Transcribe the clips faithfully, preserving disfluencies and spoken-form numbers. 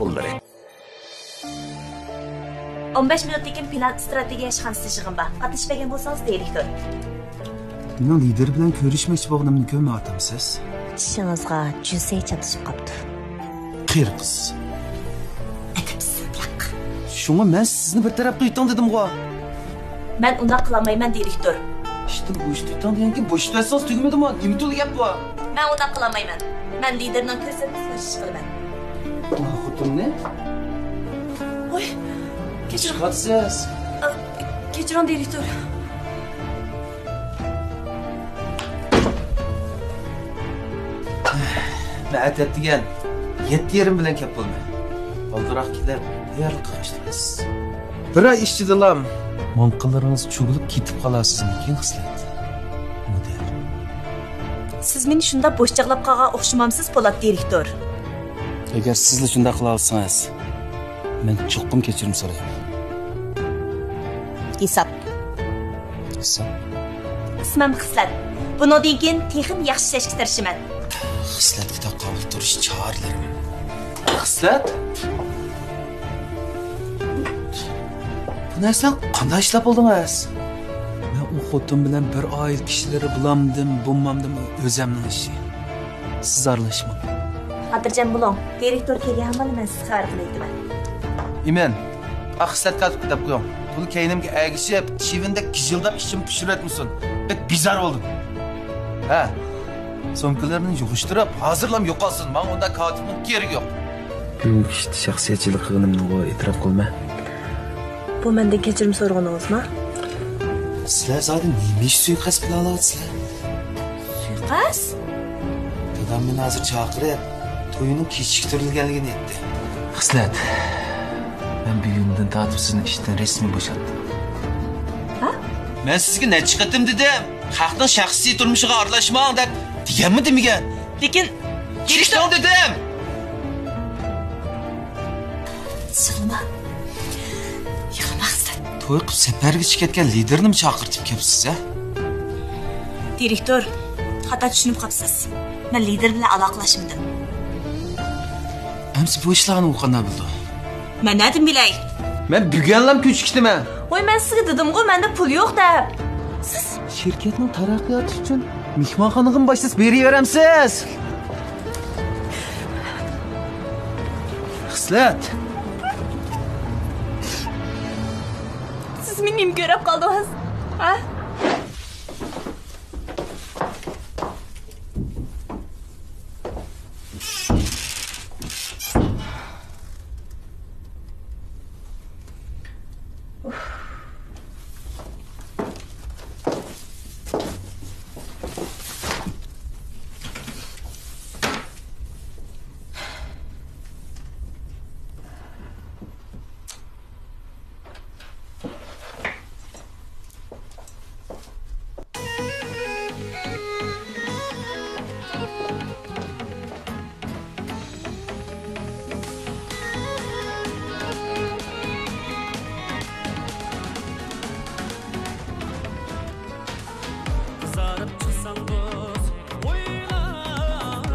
قوللىرى. ئون بەش مىنۇتتىن كېيىن پىلان ئىستراتېگىيە ئىشخانىسىدا يىغىن بار. قاتنىشىپ بەرگەن بولسىڭىز، دىرېكتور. مېنىڭ لىدېر بىلەن كۆرۈشمەكچى بولغىنىمنى كۆرمەيۋاتامسىز؟ چىشىڭىزغا جۈسەي چاپلىشىپ قاپتۇ. قېرى قىز. ئەدەپسىزلىك. شۇڭا مەن سىزنى بىر تەرەپ قىلىۋېتىڭ دېدىمغۇ. مەن ئۇنداق قىلالمايمەن، دىرېكتور. ئىشتىن بوشىتىۋېتىڭ دېگەنكىن بوشىتىۋەتسىڭىز تۈگىمىدىمۇ؟ نېمە تولا گەپ بۇ؟ مەن ئۇنداق قىلالمايمەن. مەن لىدېرنىڭ كۆرسەتمىسىنى ئىش قىلىمەن. ئۇ خوتۇننى؟ ۋاي، كەچۈرۈڭ. چىقىۋاتىسىز. ئا، كەچۈرۈڭ، دىرېكتور. مەن ئەتە ئەتىگەن يەتتە يېرىم بىلەن كەپ بولىمەن. ئالدىراق كېلىپ، تەييارلىققا قاشتىمىز. بىر ئاي ئىچىدىلا ماڭقىلىرىڭىز چۈگۈلۈپ كېتىپ قالارسىزمىكىن، خىسلەت؟ مۇدىر. سىز مېنى شۇنداق بوشچاغلاپ قالغان ئوخشىمامسىز، پولات دىرېكتور؟ ئەگەر سىزلا شۇنداق قىلالىسىڭىز، مەن چوقۇم كەچۈرۈم سورايمەن. ھېساب. ھېساب؟ ئىسمىم خىسلەت. بۇنىڭدىن كېيىن تېخىمۇ ياخشى ئىشلەشكە تىرىشىمەن. خىسلەتكە تاقابىل تۇرۇش چارىلىرىم. خىسلەت؟ بۇ نەرسىلەر قانداق ئىشلەپ بولدىڭىز؟ مەن ئۇ خوتۇن بىلەن بىر ئائىلە كىشىلىرى بولامدىم، بولمامدىم، ئۆزەمنىڭ ئىشى. سىز ئارىلاشماڭ. خاتىرجەم بولۇڭ. دىرېكتور كەلگەن ھامان مەن سىزگە خەۋەر قىلىۋېتىمەن. ئىمىن، ئاق خىسلەتكە ئاتۇپ كېتىپ قويۇڭ. پۇل كەينىمگە ئەگىشىپ، چىۋىندەك گىژىلداپ ئىچىمنى پۇشۇرۇۋەتمىسۇن. بەك بىزار بولدۇم. ھە، سومكىلىرىنى يىغىشتۇرۇپ، ھازىرلام يوقالسۇن. ماڭا ئۇنداق كاتىپنىڭ كېرىكى يوق. بۈگۈنكى ئىشتا شەخسىيەتچىلىك قىلغىنىمنى ئېتىراپ قىلىمەن. بۇ مەندىن كەچۈرۈم سورىغىنىڭىزمۇ؟ سىلەر زادى نېمە ئىش سۇيىقەست پىلانلاۋاتىسىلەر؟ سۇيىقەست؟ دادام مېنى ھازىر چاقىرىپ، توينىڭ كېچىكتۈرۈلگەنلىكىنى ئېيتتى. خىسلەت، مەن بۈگۈندىن تارتىپ سىزنى ئىشتىن رەسمىي بوشاتتىم. ھە؟ مەن سىزگە نەچچە قېتىم دېدىم، خەقنىڭ شەخسىي تۇرمۇشىغا ئارىلاشماڭ دەپ، دېگەنمۇ دېمىگەن؟ لېكىن، چىقىڭ دېدىم! يىغلىما. يىغلىما، خىسلەت. توي قىلىپ سەپەرگە چىقىپ كەتكەن لىدېرنىمۇ چاقىرتىپ كەپسىز، ھە؟ دىرېكتور، خاتا چۈشىنىپ قاپسىز. مەن لىدېر بىلەن ئالاقىلەشمىدىم. ئەمسە بۇ ئىشلارنى ئۇ قانداق بىلىدۇ؟ مەن نەدىن بىلەي؟ مەن بۈگۈنلام كۆچۈپ كېتىمەن. ۋاي، مەن سىزگە دېدىمغۇ، مەندە پۇل يوق دەپ. سىز شىركەتنىڭ تەرەققىياتى ئۈچۈن مېھمانخانىغىمۇ باشلاپ بېرىۋېرەمسىز؟ خىسلەت! سىز مېنى نېمە كۆرۈپ قالدىڭىز؟ ھە؟ قىزارىپ چىقساڭ دوست، ئويلاغىن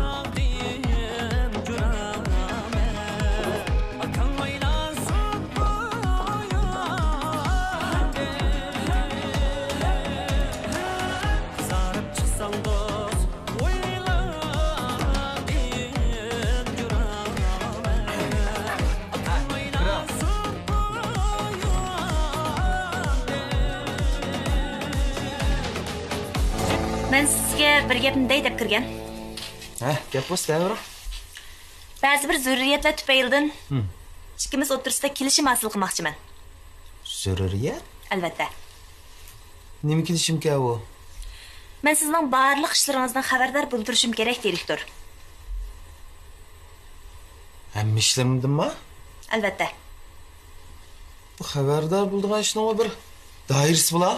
جۈرەمە. ئاكاڭ ئايلانسۇن بۇ يۇرتتىن. قىزارىپ چىقساڭ دوست، مەن سىزگە بىر گەپنى دەي دەپ كىرگەن. ھە، گەپ بولسا دەۋېرىڭ. بەزى بىر زۆرۈرىيەتلەر تۈپەيلىدىن ئىككىمىز ئوتتۇرىسىدا كېلىشىم ھاسىل قىلماقچىمەن. زۆرۈرىيەت؟ ئەلۋەتتە. نېمە كېلىشىمكەن ئۇ؟ مەن سىزنىڭ بارلىق ئىشلىرىڭىزدىن خەۋەردار بولۇپ تۇرۇشۇم كېرەك، دىرېكتور. ھەممە ئىشلىرىمدىنمۇ؟ ئەلۋەتتە. بۇ خەۋەردار بولىدىغان ئىشنىڭمۇ بىر دائىرىسى بولا؟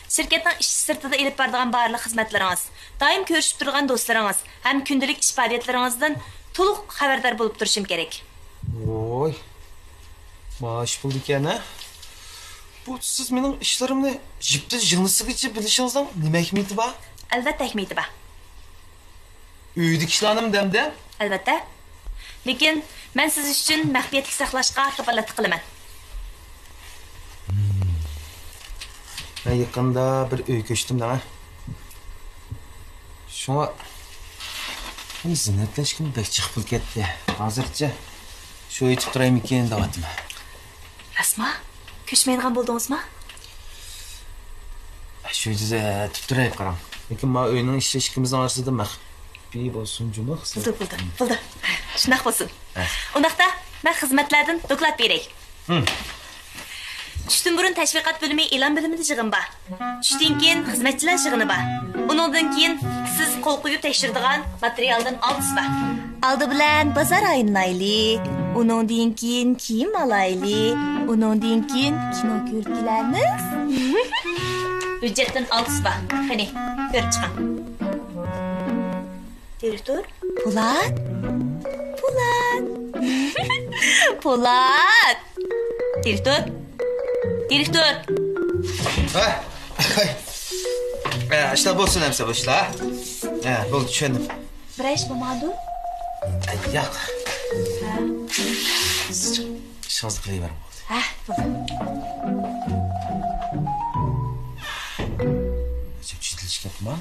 شىركەتنىڭ ئىش سىرتىدا ئېلىپ بارىدىغان بارلىق خىزمەتلىرىڭىز، دائىم كۆرۈشۈپ تۇرىدىغان دوستلىرىڭىز ھەم كۈندىلىك ئىش پائالىيەتلىرىڭىزدىن تولۇق خەۋەردار بولۇپ تۇرۇشۇم كېرەك. ۋوي، مائاش پۇلدىكەن ھە؟ بۇ سىز مېنىڭ ئىشلىرىمنى يىپتىن يىڭنىسىغىچە بىلىشىڭىزنىڭ نېمە ئەھمىيىتى بار؟ ئەلۋەتتە ئەھمىيىتى بار. ئۆيدىكى ئىشلارنىمۇ دەمدە؟ ئەلۋەتتە. لېكىن مەن سىز ئۈچۈن مەخپىيەتلىك ساقلاشقا كاپالەتلىك قىلىمەن. مەن يېقىندا بىر ئۆي كۆچتۈم دەڭە. شۇڭا بۇنى زىننەتلەشكىمۇ بەك جىق پۇل كەتتى. ھازىرچە شۇ ئۆيدە تۇرايمىكىن دەۋاتىمەن. راستما؟ كۆچمەيدىغان بولدىڭىزما؟ شۇ ئۆيدە تۇرۇپ تۇراي قاراڭ. لېكىن ما ئۆينىڭ ئىشى ئىككىمىزنىڭ ئارىسىدا مەخپىي بولسۇن جۇمۇ. بولدى، بولدى، بولدى. شۇنداق بولسۇن. ھە. ئۇنداقتا مەن خىزمەتلەردىن دوكلات بېرەي. ھىم. چۈشتىن بۇرۇن تەشۋىقات بۆلۈمى ئېلان بۆلۈمىدە يىغىن بار. چۈشتىن كېيىن خىزمەتچىلەر يىغىنى بار. ئۇنىڭدىن كېيىن سىز قول قويۇپ تەكشۈرىدىغان ماتېرىيالدىن ئالتىسى بار. ئالدى بىلەن بازار ئايلىنايلى. ئۇنىڭدىن كېيىن كىيىم ئالايلى. ئۇنىڭدىن كېيىن كىنو كۆرۈپ كېلەرمىز. ھۆججەتتىن ئالتىسى بار. قېنى، كۆرۈپ چىقىڭ. دىرېكتور. پولات. پولات. پولات. دىرېكتور. دىرېكتور. ھە؟ ھە، ئىشلار بولسۇن ئەمسە بۇ ئىشلار. ھە، بولدى، چۈشەندىم. بىرەر ئىش بولمىغاندۇ؟ ياق. ھە. سىز ئىشىڭىزنى قىلىۋېرىڭ. ھە، بولدى. ئەجەب چېتىلىشىپ كەتتىما؟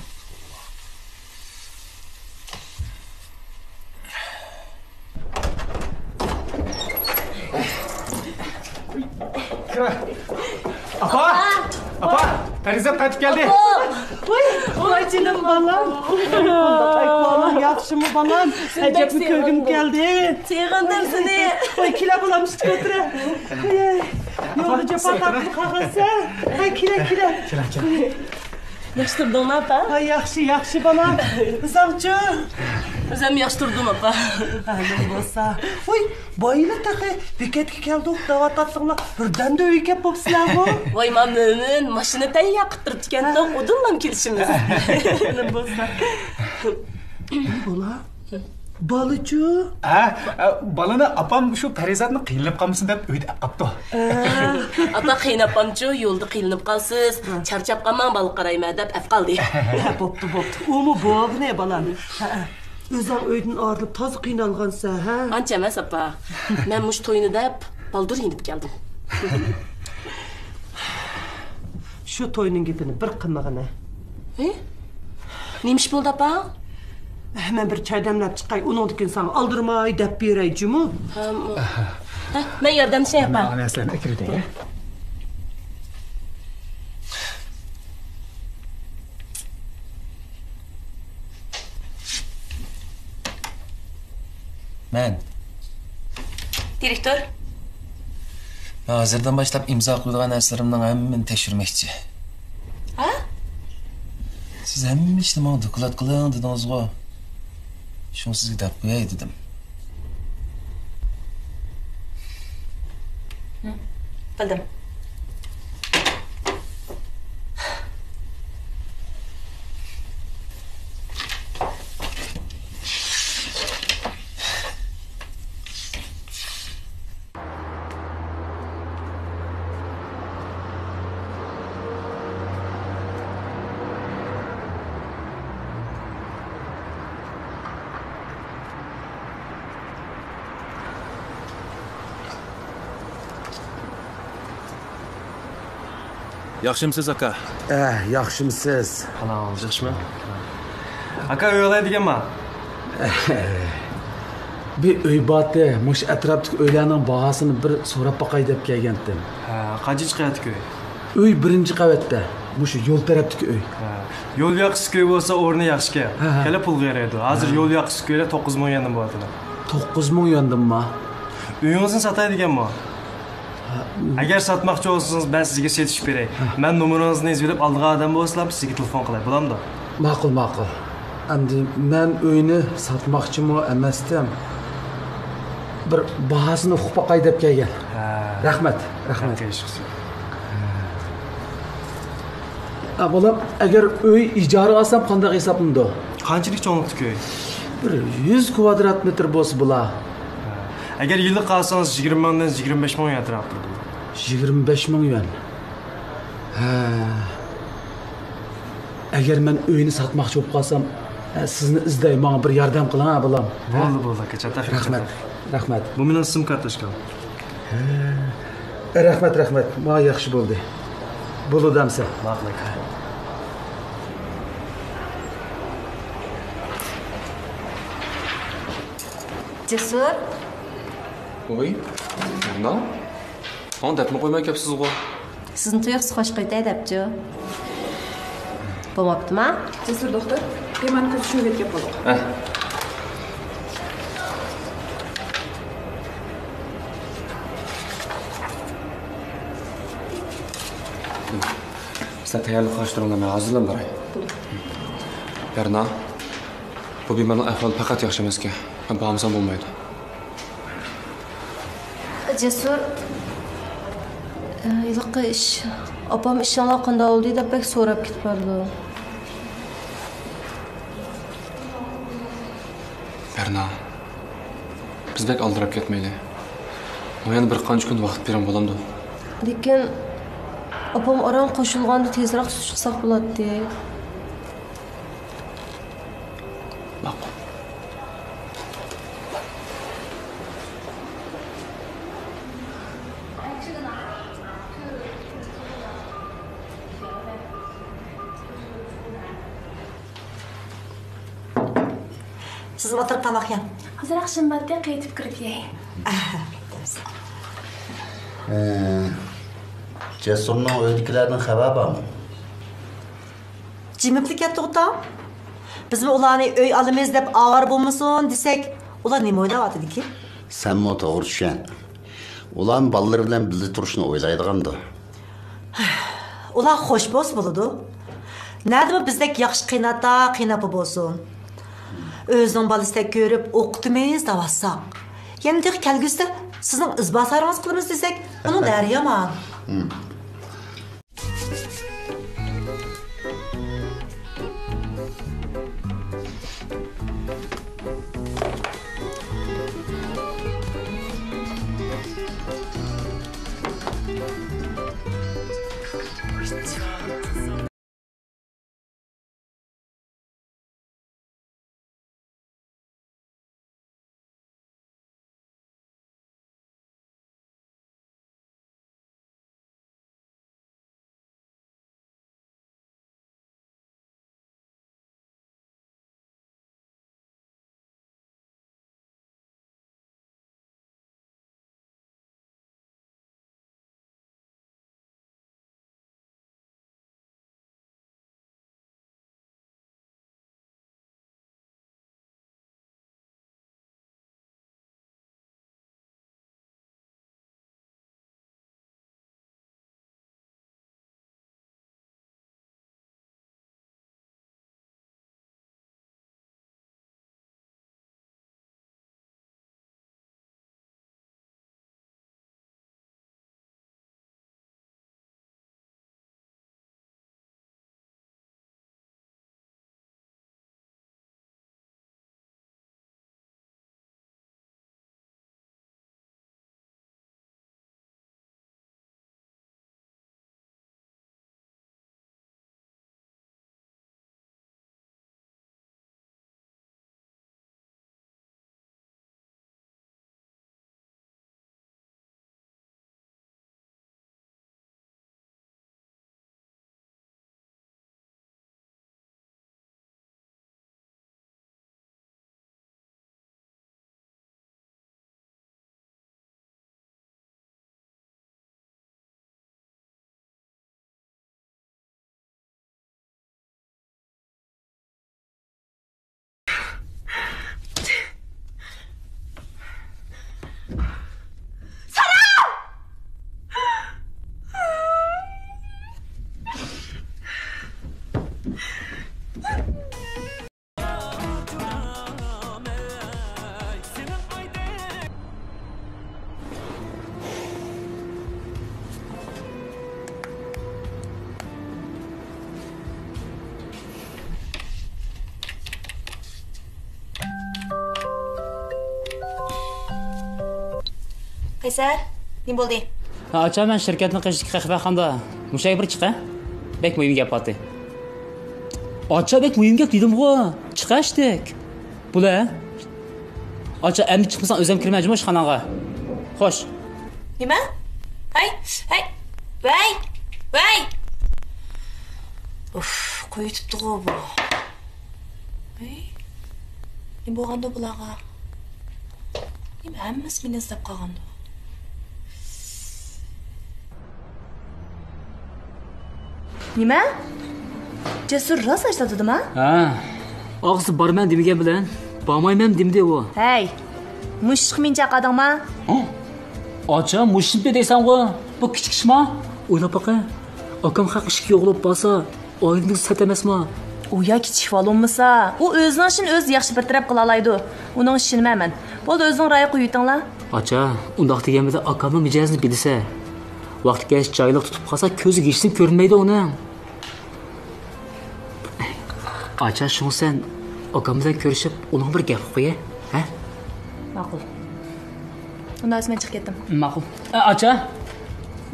كىرە. ئاپا! ئاپا! پەرىزات قايتىپ كەلدى. ۋاي، ۋاي جېنىم بالام. ئاي، بالام، ياخشىمۇ بالام؟ ئەجەبمۇ كۆرگۈم كەلدى. سېغىندىم سېنى. ۋاي، كېلە بالام، ئۈستىگە ئولتۇرە. يولدا جاپا تارتىپ قالغانسەن. ھە، كېلە، كېلە. كېلە، كېلە. ياخشى تۇردۇڭمۇ، ئاپا؟ ھە، ياخشى، ياخشى، بالام. ئۆزۈڭچۇ؟ ئۆزۈم ياخشى تۇردۇم، ئاپا. ھە، نېمە بولسا. ۋاي، بايىلا تېخى بېكەتكە كەلدۇق دەۋاتاتتىڭلار. بىردەمدە ئۆيگە كەپ بوپسىلەرغۇ؟ ۋاي، ما مۆمىن، ماشىنا تەييار قىلىپ تۇرۇپتىكەن، ھە. ئۇدۇللام كېلىشىمىز. نېمە بولسا. ئۇي، بالا. بالىچۇ؟ ھە، ئە، بالىنى ئاپام شۇ پەرىزاتنى قىينىلىپ قالمىسۇن دەپ ئۆيدە ئەپ قاپتۇ. ئاپا، قېيىنئاپامچۇ يولدا قىينىلىپ قالىسىز، چارچاپ قالماڭ، بالىغا قارايمەن دەپ ئەپ قالدى. ھە، بوپتۇ، بوپتۇ. ئۇمۇ بوغنى بالام. ھە، ئۆزۈڭ ئۆيدىن ئايرىلىپ تازا قىينالغانسەن، ھە؟ ئانچە ئەمەس، ئاپا. مەن مۇشۇ توينى دەپ بالدۇر يېنىپ كەلدىم. شۇ توينىڭ گېپىنى بىر قىلمىغىنە. ھە؟ نېمە ئىش بولدى، ئاپا؟ مەن بىر چاي دەملەپ چىقاي، ئۇنىڭدىن كېيىن ساڭا ئالدىرىماي دەپ بېرەي جۇمۇ. ھە، مەن ياردەملىشەي، ئاپا. مەن ئەسلەرنى ئەكىرىۋېتەي. مەن. دىرېكتور. مەن ھازىردىن باشلاپ ئىمزا قويىدىغان نەرسىلىرىمنىڭ ھەممىنى تەكشۈرمەكچى. ھە؟ سىز ھەممە ئىشنى ماڭا دوكلات قىلىڭ دېدىڭىزغۇ. شۇڭا سىزگە دەپ قوياي دېدىم. ھە، بىلدىم. ياخشىمسىز، ئاكا؟ ئە، ياخشىمسىز؟ ھالىڭىز ياخشىمۇ؟ ئاكا، ئۆي ئالاي دېگەنما؟ بىر ئۆي بارتى، مۇشۇ ئەتراپتىكى ئۆيلەرنىڭ باھاسىنى بىر سوراپ باقاي دەپ كەلگەنتىم. ھە، قانچىنچى قەۋەتتىكى ئۆي؟ ئۆي بىرىنچى قەۋەتتە، مۇشۇ يول تەرەپتىكى ئۆي. ھە، يول ياقىسىدىكى ئۆي بولسا ئورنى ياخشىكەن. ھە، ھە. خېلى پۇلغا يارايدۇ. ھازىر ھە. يول ياقىسىدىكى ئۆيلەر توققۇز مىڭ يۈەندىن بولۇۋاتىدۇ. توققۇز مىڭ يۈەندىنما؟ ئۆيىڭىزنى ساتاي دېگەنمۇ؟ ئەگەر ساتماقچى بولسىڭىز، مەن سىزگە سېتىشىپ بېرەي. ھە. مەن نومۇرىڭىزنى يېزىۋېلىپ، ئالىدىغان ئادەم بولسىلا، سىزگە تېلېفون قىلاي، بولامدۇ؟ ماقۇل، ماقۇل. ئەمدى مەن ئۆينى ساتماقچىمۇ ئەمەستىم. بىر باھاسىنى ئۇقۇپ باقاي دەپ كەلگەن. ھە. رەھمەت، رەھمەت. ھە، بالام، ئەگەر ئۆي ئىجارىگە ئالسام قانداق ھېسابلىنىدۇ؟ قانچىلىك چوڭلۇقتىكى ئۆي؟ بىر يۈز كۋادرات مېتىر بولسا بولا. ھە. ئەگەر يىللىق ئالسىڭىز، يىگىرمە مىڭدىن يىگىرمە بەش مىڭ يۈەن ئەتراپىدا بولىدۇ. يىگىرمە بەش مىڭ يۈەن. ھە. ئەگەر مەن ئۆينى ساتماقچى بولۇپ قالسام، ھە، سىزنى ئىزدەي، ماڭا بىر ياردەم قىلىڭ، ھە، بالام. بولدى، بولدى، ئاكا، چاتاق. رەھمەت. رەھمەت. بۇ مېنىڭ سىم كارتوچكام. ھە. رەھمەت، رەھمەت. ماڭا ياخشى بولدى. بولىدۇ ئەمسە. ماقۇل ئاكا. جەسۇر. ۋوي، بەرنا. ماڭا دەپمۇ قويماي كەپسىزغۇ. سىزنى تۇيۇقسىز خوش قىلىۋېتەي دەپچۇ. بولماپتىما؟ جەسۇر دوختۇر، بىمارنى كۆرۈشۈپ ئۆتكەن بولۇڭ. ھە. سىلەر تەييارلىق قىلىشتۇرۇڭلار، مەن ھازىرلاپ باراي. بەرنا، بۇ بىمارنىڭ ئەھۋالى پەقەت ياخشى ئەمەسكەن. مەن بارمىسام بولمايدۇ. جەسۇر، ئە، ھېلىقى ئىش، ئاپام ئىشىڭلار قانداق بولدى دەپ بەك سوراپ كېتىپ بارىدۇ. بەرنا، بىز بەك ئالدىراپ كەتمەيلى. ماڭا يەنە بىر قانچە كۈن ۋاقىت بېرىڭ بولامدۇ؟ لېكىن ئاپام ئاران قوشۇلغاندا تېزرەك سۈت چىقساق بولاتتى. ماقۇل. سىزمۇ ئولتۇرۇپ تاماق يەڭ. ھازىر ئاخشىمى بارتى، قېتىپ كىرىپ يەي. ئە، جەسۇرنىڭ ئۆيىدىكىلەردىن خەۋەر بارمۇ؟ جىمىپلا كەتتىغۇ تاڭ. بىزمۇ ئۇلارنى ئۆي ئالىمىز دەپ ئاۋارە بولمىسۇن دېسەك، ئۇلار نېمە ئويلاۋاتىدىكىن؟ سەنمۇ توغرا چۈشەن. ئۇلارمۇ بالىلىرى بىلەن بىللە تۇرۇشنى ئويلايدىغاندۇ. ئۇلار خوش بولسا بولىدۇ. نەدىمۇ بىزدەك ياخشى قېيىنئاتا، قېيىنئاپا بولسۇن. ئۆزىنىڭ بالىسىدەك كۆرۈپ ئوقۇتىمىز دەۋاتساق، يەنە تېخى كەلگۈسىدە سىزنىڭ ئىزباسارىڭىز قىلىمىز دېسەك، ئۇنىڭ نەدە يامان؟ قەيسەر، نېمە بولدى؟ ھە، ئاچا، مەن شىركەتنىڭ قېشىدىكى قەھۋەخانىدا مۇشۇ يەرگە بىر چىقە. بەك مۇھىم گەپ بارتى. ئاچا، بەك مۇھىم گەپ دېدىمغۇ. چىقە ئىشتەك. بولە. ئاچا، ئەمدى چىقمىساڭ ئۆزۈم كىرمەن جۇمۇ ئىشخاناڭغا. خوش. نېمە؟ ھەي، ھەي، ۋەي، ۋەي! ئۇف، قويۇۋېتىپتىغۇ بۇ. ھەي، نېمە بولغاندۇ بۇلارغا؟ نېمە ھەممىسى مېنى ئىزدەپ قالغاندۇ؟ نېمە؟ جەسۇر راست ئاشتاتىدىما؟ ھە. ئاغزى بارىمەن دېمىگەن بىلەن بارمايمەن دېمىدى ئۇ. ھەي، مۇشۇ ئىشقا مېنى چاقىردىڭما؟ ھە؟ ئاچا، مۇشۇنى دەيسەنغۇ. بۇ كىچىك ئىشما؟ ئويلاپ باقە. ئاكام خەق ئىشكە يوغىلىپ بارسا، ئائىلىمىز سەت ئەمەسما؟ ئۇ يا كىچىك بالا بولمىسا، ئۇ ئۆزىنىڭ ئىشىنى ئۆزى ياخشى بىر تەرەپ قىلالايدۇ. ئۇنىڭغا ئىشىنىمەن مەن. بولدى، ئۆزۈڭ رايى قويۇۋېتىڭلار. ئاچا، ئۇنداق دېگەن بىلەن ئاكامنىڭ مىجەزىنى بىلىسە. ۋاقتى كەلسە جايلىق تۇتۇپ قالسا، كۆزىگە ھېچنېمە كۆرۈنمەيدۇ ئۇنىڭ. ئاچا، شۇڭا سەن ئاكام بىلەن كۆرۈشۈپ، ئۇنىڭغا بىر گەپ قىلىپ قويە، ھە؟ ماقۇل. ئۇنداق بولسا مەن چىقىپ كەتتىم. ماقۇل. ئە، ئاچا،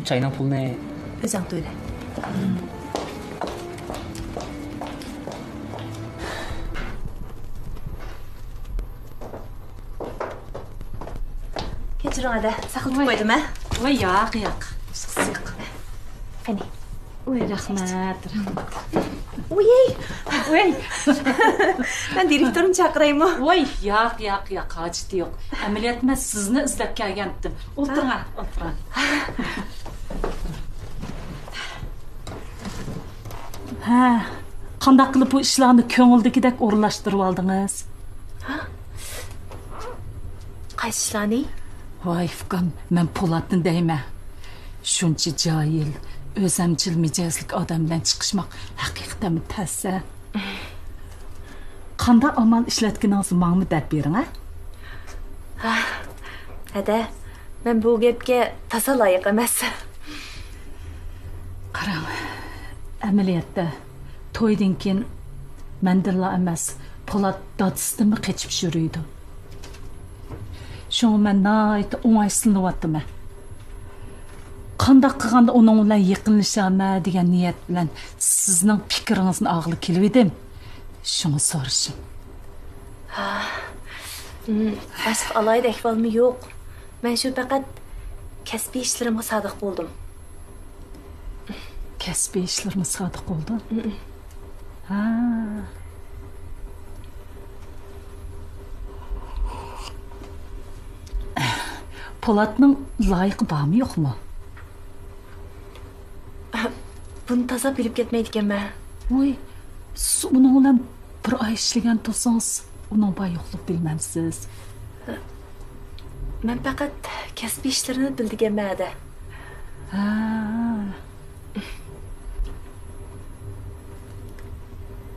چاينىڭ پۇلىنى. ئۆزۈڭ تۆلە. كەچۈرۈڭ، ھەدە، ساقلىتىپ قويدۇم، ھە؟ ۋاي، ياق، ياق. قېنى. ۋاي، رەھمەت، رەھمەت. ۋۇي! ۋاي! مەن دىرېكتورنى چاقىرايمۇ؟ ۋاي، ياق، ياق، ياق، ھاجىتى يوق. ئەمەلىيەتتە مەن سىزنى ئىزدەپ كەلگەنتىم. ئولتۇرۇڭ، ئولتۇرۇڭ. ھە، قانداق قىلىپ بۇ ئىشلارنى كۆڭۈلدىكىدەك ئورۇنلاشتۇرۇۋالدىڭىز؟ ھە؟ قايسى ئىشلارنى؟ ۋاي، ئۇكام، مەن پولاتنى دەيمەن. شۇنچە جاھىل، ئۆزەمچىل مىجەزلىك ئادەم بىلەن چىقىشماق ھەقىقەتەنمۇ تەس-ە. قانداق ئامال ئىشلەتكىنىڭىزنى ماڭىمۇ دەپ بېرىڭ، ھە؟ ھە، ھەدە، مەن بۇ گەپكە تازا لايىق ئەمەس. قاراڭ، ئەمەلىيەتتە تويدىن كېيىن مەندىنلا ئەمەس، پولات دادىسىدىنمۇ قېچىپ يۈرىدۇ. شۇڭا مەن ناھايىتى ئوڭايسىزلىنىۋاتىمەن. قانداق قىلغاندا ئۇنىڭ بىلەن يېقىنلىشالىمەن دېگەن نىيەت بىلەن سىزنىڭ پىكرىڭىزنى ئالغىلى كېلىۋىدىم. شۇڭا سورىشىم. ھا، ئىم، ئاستا ئالاھىدە ئەھۋالمۇ يوق. مەن شۇ پەقەت كەسپىي ئىشلىرىمغا سادىق بولدۇم. كەسپىي ئىشلىرىمغا سادىق بولدۇم؟ ئىم. ھا. پولاتنىڭ لايىقى بارمۇ يوقمۇ؟ بۇنى تازا بىلىپ كەتمەيدىكەنمەن. ۋوي، سىز ئۇنىڭ بىلەن بىر ئاي ئىشلىگەن تۇرسىڭىز، ئۇنىڭ بار يوقلۇقىنى بىلمەمسىز؟ مەن پەقەت كەسپىي ئىشلىرىنى بىلىدىكەنمەن ھەدە. ھە.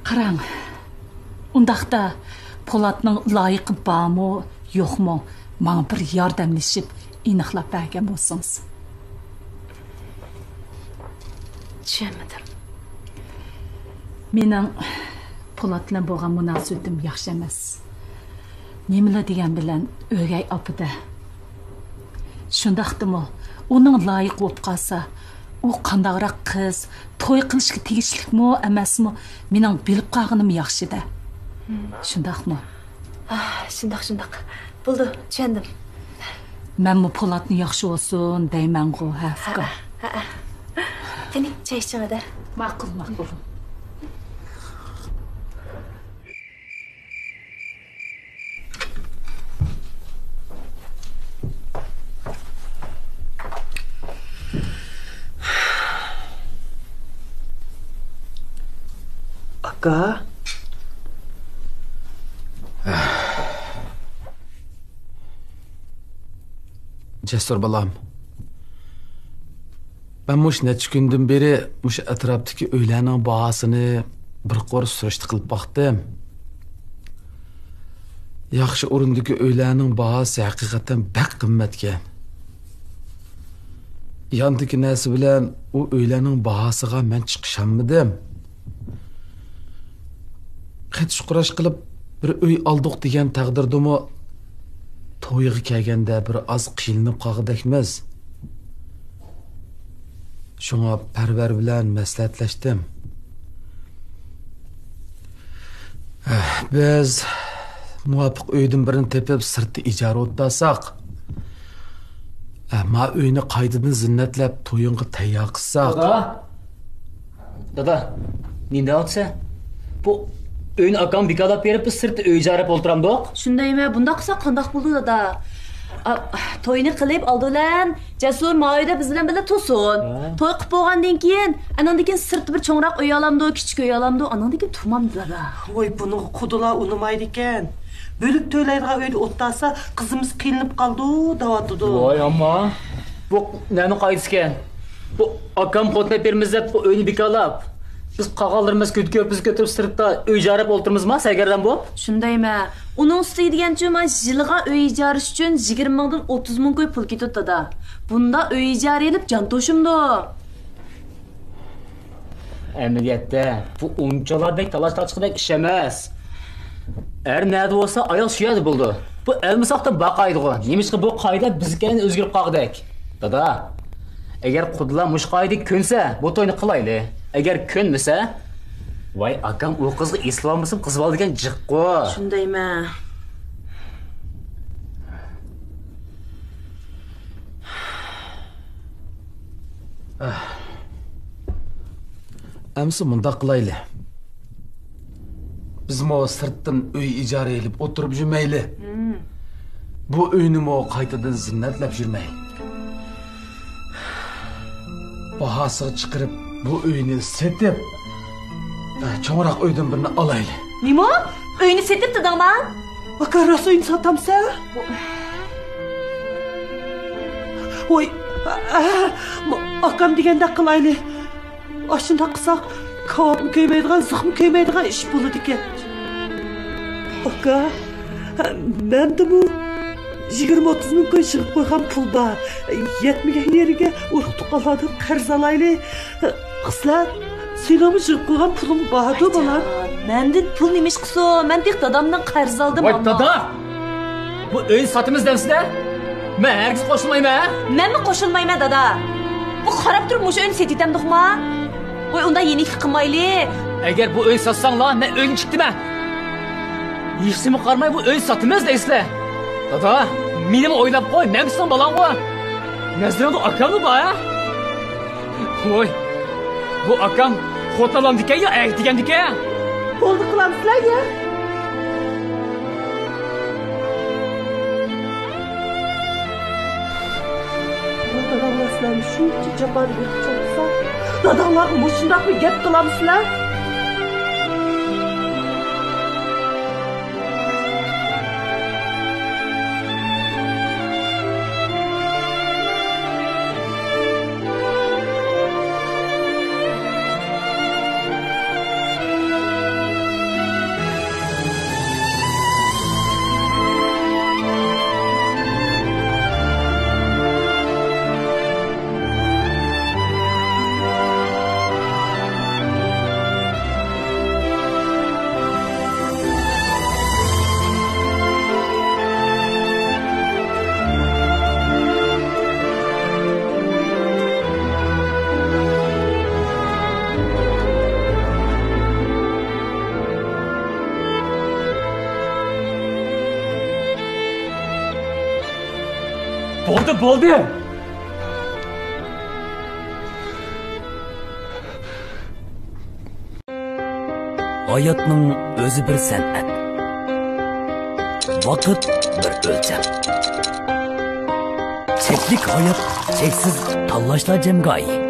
قاراڭ، ئۇنداقتا پولاتنىڭ لايىقى بارمۇ، يوقمۇ، ماڭا بىر ياردەملىشىپ ئېنىقلاپ بەرگەن بولسىڭىز. چۈشەنمىدىم. مېنىڭ پولات بىلەن بولغان مۇناسىۋىتىم ياخشى ئەمەس. نېمىلا دېگەن بىلەن ئۆگەي ئاپىدە. شۇنداقتىمۇ، ئۇنىڭ لايىقى بولۇپ قالسا، ئۇ قانداقراق قىز، توي قىلىشقا تېگىشلىكمۇ، ئەمەسمۇ، مېنىڭ بىلىپ قالغىنىم ياخشىدە. شۇنداقمۇ؟ ئاھ، شۇنداق، شۇنداق. بولدى، چۈشەندىم. مەنمۇ پولاتنى ياخشى بولسۇن دەيمەنغۇ، ھە، ئۇكا؟ ھە، ھە. قېنى، چاي ئىچىڭ ھەدە. ماقۇل، ماقۇل. ئاكا. جەسۇر بالام، مەن مۇشۇ نەچچە كۈندىن بېرى مۇشۇ ئەتراپتىكى ئۆيلەرنىڭ باھاسىنى بىر قۇر سۈرۈشتە قىلىپ باقتىم. ياخشى ئورۇندىكى ئۆيلەرنىڭ باھاسى ھەقىقەتەن بەك قىممەتكەن. ياندىكى نەرسە بىلەن ئۇ ئۆيلەرنىڭ باھاسىغا مەن چىقىشالمىدىم. قېتىش قۇراش قىلىپ بىر ئۆي ئالدۇق دېگەن تەقدىردىمۇ، تويغا كەلگەندە بىر ئاز قىينىلىپ قالغۇدەكمىز. شۇڭا پەرۋەر بىلەن مەسلىھەتلەشتىم. بىز مۇۋاپىق ئۆيدىن بىرنى تېپىپ، سىرتتا ئىجارە ئولتۇرساق، ئە، ما ئۆينى قايتىدىن زىننەتلەپ، تويۇڭغا تەييار قىلساق. دادا! دادا! نېمە دەۋاتىسەن؟ بۇ ئۆينى ئاكام بىكارلاپ بېرىپ، بىز سىرتتا ئۆي ئىجارە ئولتۇرامدۇق؟ شۇندايمۇ؟ بۇنداق قىلساق قانداق بولىدۇ، دادا؟ ئا، توينى قىلىپ، ئالدى بىلەن جەسۇر ما ئۆيدە بىز بىلەن بىللە تۇرسۇن. ھە. توي قىلىپ بولغاندىن كېيىن، ئاناندىن كېيىن سىرتتا بىر چوڭراق ئۆي ئالامدۇ، كىچىك ئۆي ئالامدۇ، ئاناندىن كېيىن تۇرمامدۇ، دادا. ۋاي، بۇنىڭغا قۇدىلار ئۇنىمايدىكەن. بۆلۈپ تۆلەيدىغان ئۆيدە ئولتۇرسا، قىزىمىز قىينىلىپ قالىدۇ، دەۋاتىدۇ. ۋاي ئامما، بۇ نەنىڭ قائىدىسىكەن؟ بۇ ئاكام خوتۇن ئەپ بېرىمىز دەپ، بۇ ئۆينى بىكارلاپ، بىز قالغانلىرىمىز كۆتى كۆرپىسى كۆتۈرۈپ، سىرتتا ئۆي ئىجارە ئولتۇرىمىزما، سەرگەردان بولۇپ؟ شۇندايمۇ؟ ئۇنىڭ ئۈستىگە دېگەنچۇ، مانا يىلغا ئۆي ئىجارىسى ئۈچۈن يىگىرمە مىڭدىن ئوتتۇز مىڭ كوي پۇل كېتىدۇ، دادا. بۇنداق ئۆي ئىجارە ئېلىپ جان توشۇمدۇ؟ ئەمەلىيەتتە بۇ ئۇنچىۋالا بەك تالاش-تارتىشقۇدەك ئىش ئەمەس. ھەر نەدە بولسا ئاياغ شۇ يەردە بولىدۇ. بۇ ئەلمىساقتىن باقايدىغۇ. نېمىشقا بۇ قائىدە بىزگىكەن ئۆزگىرىپ قالغۇدەك؟ دادا، ئەگەر قۇدىلار مۇشۇ قائىدىگە كۆنسە، بۇ توينى قىلايلى. ئەگەر كۆنمىسە، ۋاي ئاكام ئۇ قىزغا ئېسىلىۋالمىسۇن، قىز بالا دېگەن جىققۇ. شۇندايمۇ؟ ئەمسە مۇنداق قىلايلى. بىزمۇ سىرتتىن ئۆي ئىجارە ئېلىپ ئولتۇرۇپ يۈرمەيلى. بۇ ئۆينىمۇ قايتىدىن زىننەتلەپ يۈرمەيلى. باھاسىغا چىقىرىپ، بۇ ئۆينى سېتىپ، چوڭراق ئۆيدىن بىرنى ئالايلى. نېمە؟ ئۆينى سېتىپ دېدىڭما؟ ئاكا، راست ئۆينى ساتامسەن؟ ۋوي، ئاكام دېگەندەك قىلايلى. ئاشۇنداق قىلساق، كاۋاپمۇ كۆيمەيدىغان، زىخمۇ كۆيمەيدىغان ئىش بولىدىكەن. ئاكا، مەندىمۇ يىگىرمە ئوتتۇز مىڭ كوي يىغىپ قويغان پۇل بار. يەتمىگەن يېرىگە ئۇرۇق-تۇغقانلاردىن قەرز ئالايلى. قىزلار، سېنىڭمۇ يىغىپ قويغان پۇلۇڭ باردۇ، بالام. مەندىن پۇل نېمە ئىش قىلسۇن؟ مەن تېخى دادامدىن قەرز ئالدىم، ۋاي ئامما. دادا! بۇ ئۆينى ساتىمىز دەمسىلە؟ مەن ھەرگىز قوشۇلمايمەن، ھە؟ مەنمۇ قوشۇلمايمەن، دادا. بۇ قاراپ تۇرۇپ مۇشۇ ئۆينى سېتىۋېتەمدۇقما؟ ۋاي، ئۇنداق يېنىكلىك قىلمايلى. ئەگەر بۇ ئۆينى ساتساڭلار، مەن ئۆيدىن چىقتىمەن. ھېچنېمە قارىماي بۇ ئۆينى ساتىمىز دەيسىلەر. دادا، مېنىمۇ ئويلاپ قوي، مەنمۇ سېنىڭ بالاڭغۇ. نەزىرىڭدە ئاكاممۇ بار، ھە؟ ۋوي، بۇ ئاكام خوتۇن ئالامدىكەن يا ئەركە دېگەندىكەن؟ بولدى، قىلامسىلەر يا. داداڭلار سىلەرنى شۇنچە جاپادا بېقىپ چوڭ قىلسا، داداڭلارغا مۇشۇنداقمۇ گەپ قىلامسىلەر؟ بولدى، بولدى! ھاياتنىڭ ئۆزى بىر سەنئەت. ۋاقىت بىر ئۆلچەم. چەكلىك ھايات، چەكسىز تاللاشلار جەمگاھى.